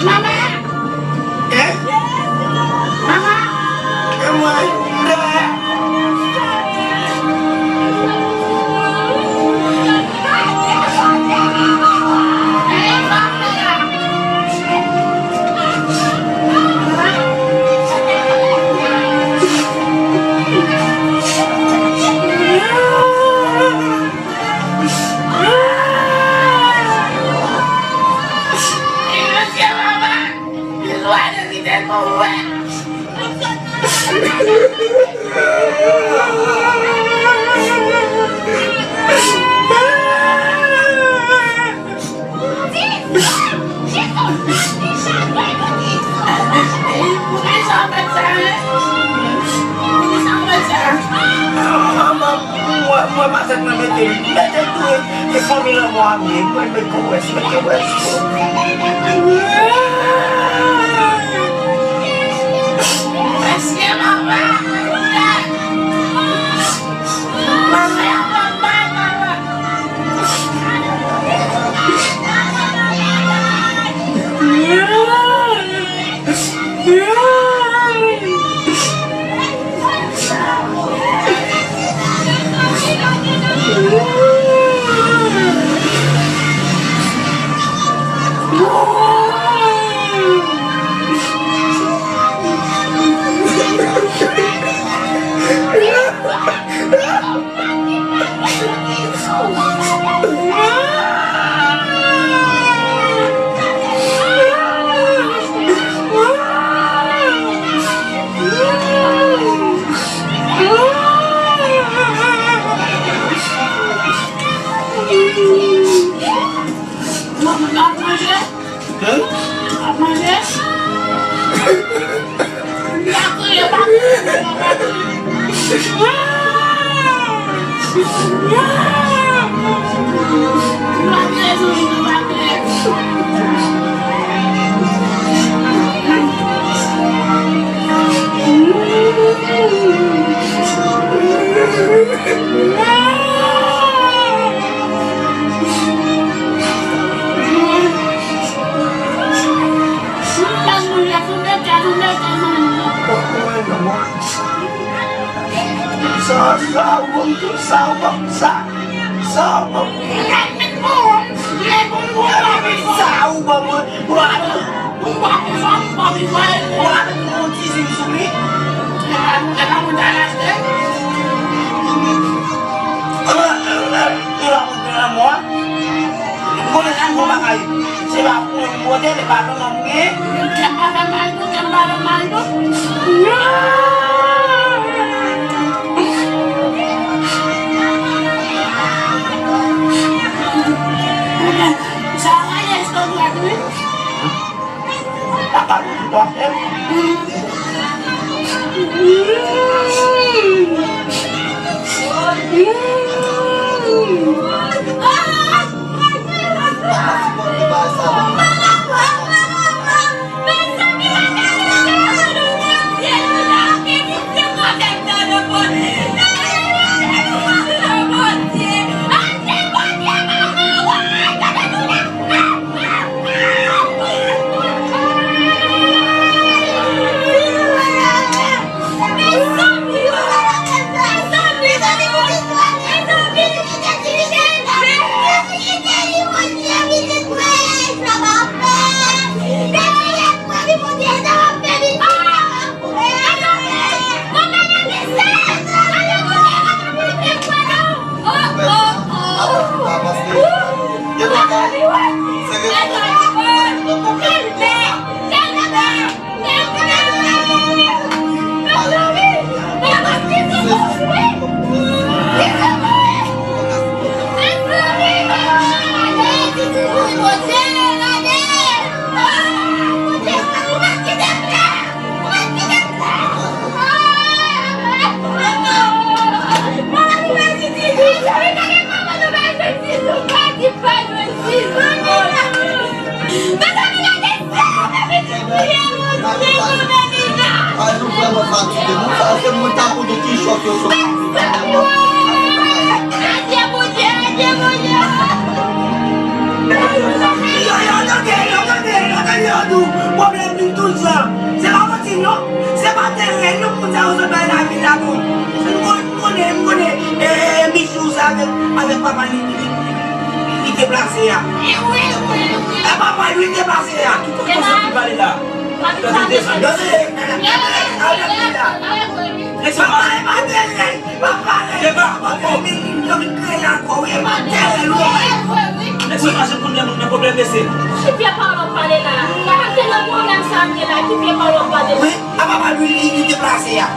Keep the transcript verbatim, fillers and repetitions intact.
Manman! Hein? Manman! E mwen, Dora! Mwen, mwen pa fèk mwen mete l. Mete l tou, e, e fanmi lanmò a m ye. Mwen met kowès, mete wès. Mesye, manman! Manman, manman, manman! Ap manje? Hein? Ap manje? Pa kriye, pa kriye, pa kriye. Pa kriye, Joujou, pa kriye. Sa, sa, ou ban m tou, sa, ou ban m sa, sa, ou ban m sa, ou ban m sa, ou ban m, ou ban m, ou ban m yon ti zil sou li. Ou la mwen nan lanmò a. Ou konnen sa bon bagay. Se pa pou mwen mwen te, se pa pou mwen mwen. Kè m pa fè mal tou, kè m pa fè mal tou. Sa va, yes, to dwat, wi. Papa, nou dwa fè. Tout jan. Se pa manti non. Se pa teren non moun sa yo sot bay lavil la tou. M konnen, m konnen, m konnen. E, e, Michou sa avèk, avèk papa li, li, li deplase a. E papa li deplase a. Ki kote sa ki pale la? Tande desann. Tande, tande, tande, tande la. Papa e pa teren. Papa e pa teren. Yo vin kreye ankò. E pa teren non. Lèse mache pou nan pwoblèm mesye. Ki pye pawòl w ap pale la? Papa te nan pwoblèm sa m ye la. Ki pye pawòl w ap pale la? Wi, a papa li, li, li deplase a.